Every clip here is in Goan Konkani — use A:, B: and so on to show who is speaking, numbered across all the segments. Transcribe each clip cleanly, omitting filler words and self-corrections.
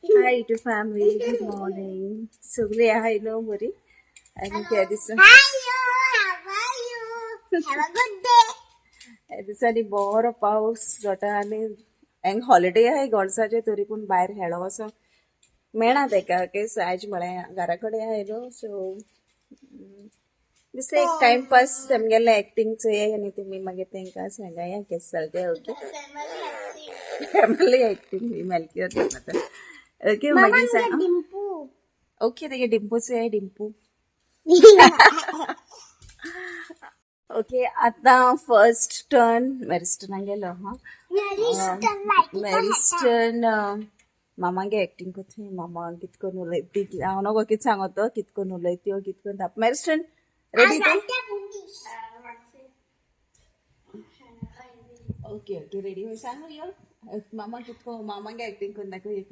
A: Hi YouTube family, good morning. सगळी आहाय न्हू बरी आनी त्या दिसा ह्या दिसांनी बरो पावस जाता आनी हांगा हॉलिडे आहाय गोडसाचे, तरी पूण भायर हेळो वचोंक मेळना तेका. ओके, सो आयज म्हळ्यार घरा कडेन आहाय न्हू, सो दिसता एक टायमपास तेमगेले एक्टींग चोयाय आनी तुमी मागीर तेंकां सांगाय केस चलता. ओके, फॅमिली एक्टींग मेलकी जाता. ओके, मागीर सांग. ओके, तेगे डिंपू चोयाय, डिंपू. ओके, आता फर्स्ट टर्न मॅरिस्टना गेलो. हा, मॅरिस्टन मामागे एक्टींग करता. मामा कित करून उलयती हांव नको कित सांगतो, कित करून उलयती, कित करून. मॅरिस्टन रेडी तूं? ओके ओके, रेडी हो. सांग यो मामा कितको मामागे एक्टींग करून दाखय एक.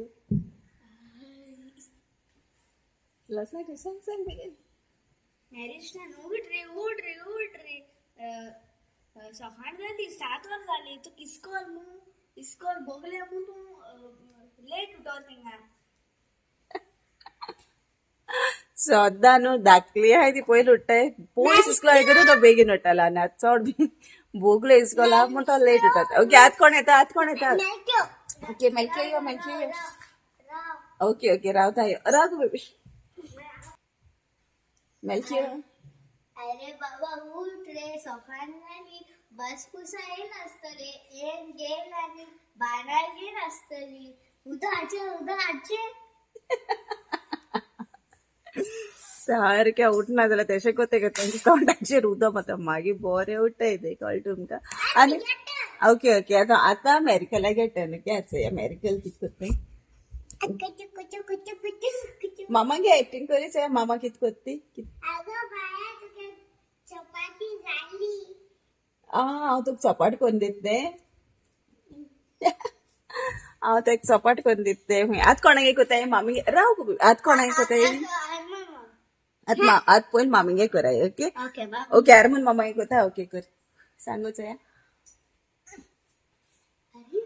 A: लस सांग सांग बेगीन.
B: मॅरिस्टन, उठ रे, उठ रे, उठ रे. सकाळ जाली, 7 वर जाली. तूं इस्कोल मू, इस्कोल बोगले मू, तूं लेट उठो थिंगा.
A: सद्दां न्हू धाकली आहाय ती पयलीं उठ्ठाय. पयस इस्कोला येतकच तो बेगीन उठ्ठालो आनी आतां चड बी भोगले इस्कोलाक म्हूण तो लेट उठता. ओके, आतां कोण येता? आतां कोण येता? ओके, मेलके यो, मेलके यो. ओके ओके, रावता यो, राव गो बेबी. मेलके यो.
B: अरे बाबा, उठ रे, सकाळ जाली. बस पुसा येयल आसतली, येन गेल आनी बारा गेल आसतली. उदक उदक हाडचें.
A: सारकें उठना जाल्यार तेशें कोत्ताय गे, तेंच्या तोंडाचेर उदक मारता, मागीर बरें उठ्ठाय तें, कळटा तुमकां? आनी ओके ओके, आतां आतां मेरिकला टर्न. ओके, चोया मेरिकल कित कोत्ता. मामागे एक्टींग करी चोया, मामा कित कोत्ता ती.
B: चपाती जाली.
A: आ, हांव तुका चपाट करून दितलें, हांव तेका चपाट करून दितलें. आतां कोणागे कोताय? मामी, राव, आतां कोणागे कोताय? आतां आतां पयलीं मामीगे कराय. ओके ओके, आरमन मामागे कोता. ओके, कर, सांगू चोया.
B: अरे,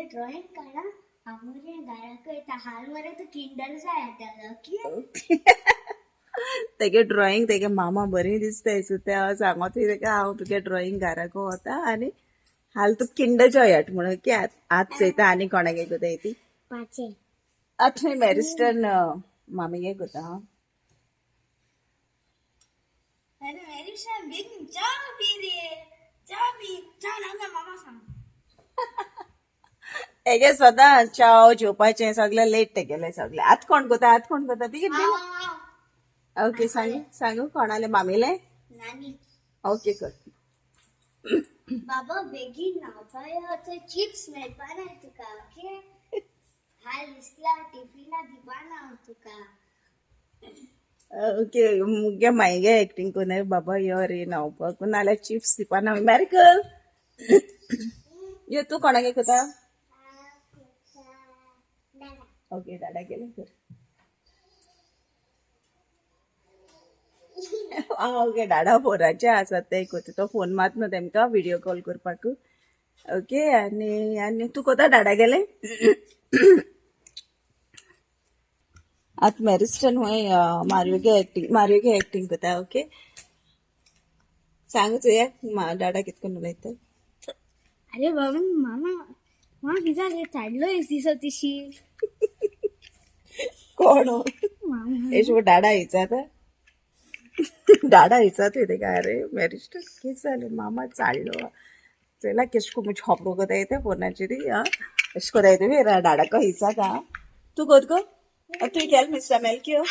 B: ड्रॉइंग काडा. हांव मरे घरा करता. हाल मरे तूं किंडर जाय आतां. ओके.
A: तेगे ड्रॉइंग तेगे मामा बरी दिसताय. सो तें हांव सांगत तेका, हांव तुगे ड्रॉइंग घराक वता आनी हाल तूं किंडर जॉयाट म्हणून. ओके, आतां चोयता आनी कोणागे कोताय ती. आतां मॅरिस्टन मामीगे कोता.
B: अरे मॅरिस्टन, बेगीन च्या पी रे, च्या पी, च्या नाका मामा सांग.
A: हेगे सदां च्याव जेवपाचें सगळें लेट तेगेलें सगळें. आतां कोण कोता? आतां कोण कोता? बेगीन बेगीन. ओके, सांगू सांगू कोणाले? मामीले? ओके, कर.
B: बाबा, बेगीन न्हांवपा यो, थंय चिप्स मेळपा ना तुका. ओके, हाल इस्कला टिफिना दिवपा ना तुका.
A: ओके, मुगे मायगे एक्टींग कोन्नाय. बाबा यो रे न्हांवपाक, नाल्यार चिप्स दिवपा ना. मॅरिकल यो, तूं कोणागे कोता? ओके, दादा गेले, कर. ओके, डाडा फोनाचे आसा ते कोता. तो फोन मात न्हू तेमकां व्हिडियो कॉल करपाक. ओके, आनी आनी तूं कोता डाडा गेले? आतां मॅरिस्टन हुंय मारियोगे एक्टींग, मारियोगे एक्टींग कोता. ओके, सांग चोया डाडा कित करून उलयता.
B: अरे बाबा, मामा मामा, कितें जालें? चाडलो दिसो तिशी.
A: कोण? एश डाडा हिचाता, डाडा हिचात तेका. अरे मॅरिस्टन, कितें जालें? मामा चाडलो. चोयला केश करून खबरो कोता येता फोनाचेर. आं, अशें कोता येता डाडाको हिचाता. तूं कोत गो? तुवें केलें मिस्टर मेलक्यो?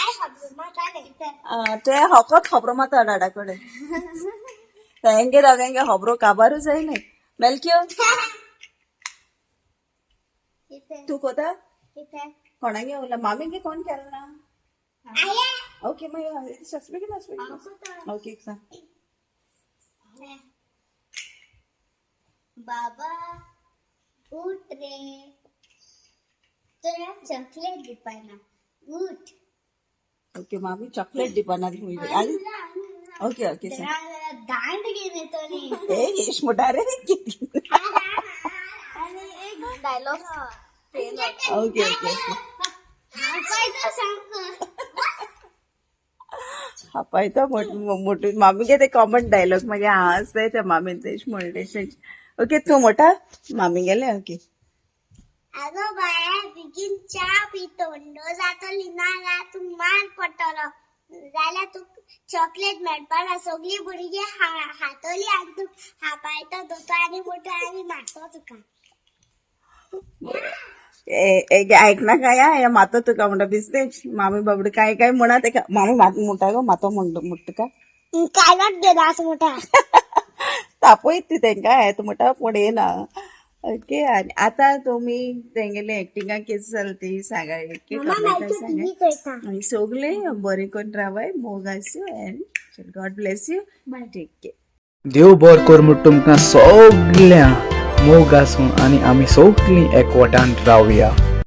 A: तुवें हकत खबरो मारता डाडा कडेन. तेंगे दोगांगे खबरो काबारूच जायना. मेलक्यो, तूं कोता? कोणागे उरला? मामीगे कोण केलें ना? ओके, मागीर बेगीन बेगीन. ओके, सांग.
B: बाबा, उठ रे, तुला चॉकलेट दिवपाना, उठ.
A: ओके, मामी चॉकलेट दिवपाना. आनी ओके ओके, सांग.
B: दांड घेवन येतली.
A: ए, येश मोठा रे.
B: आनी एक डायलॉग.
A: Okay okay okay.
B: हापायतो सामको.
A: हापायता मोठी मामी गे ते कॉमन डायलॉग मागीर हांव आसताय त्या मामीन तेश म्हणलें. ओके, तूं मोठा मामी गेले. ओके.
B: आगो बाया, बेगीन च्या पी, थंड जातली ना गा, तूं मार पडटलो. जाल्यार तुका चॉकलेट मेळपाना. सगळीं भुरगीं खातली आनी तूं हापायतो दोतोर आनी मोठो आनी मारतो तुका.
A: आयकना काय हे मातो तुका म्हणटा बिजनेस मामी बाबडी काय काय म्हणा तेका. मामी म्हणटा गो, मातो म्हणटा तुका.
B: कायनात घेना असं मोठा.
A: तापयत ती तेंका येता म्हणटा पूण येना. ओके, आनी आतां तुमी तेंगेले एक्टिंगा कितें जालें ती सांगा.
B: मामा
A: सांगा.
B: टीव्ही चोयता.
A: आनी सगळे बरें करून रावाय, मोग आसूं and God bless you. Take care.
C: देव बर कर म्हूण तुमकां सगळ्यांक, मोग आसूं आनी आमी सगळीं एकवटान रावया.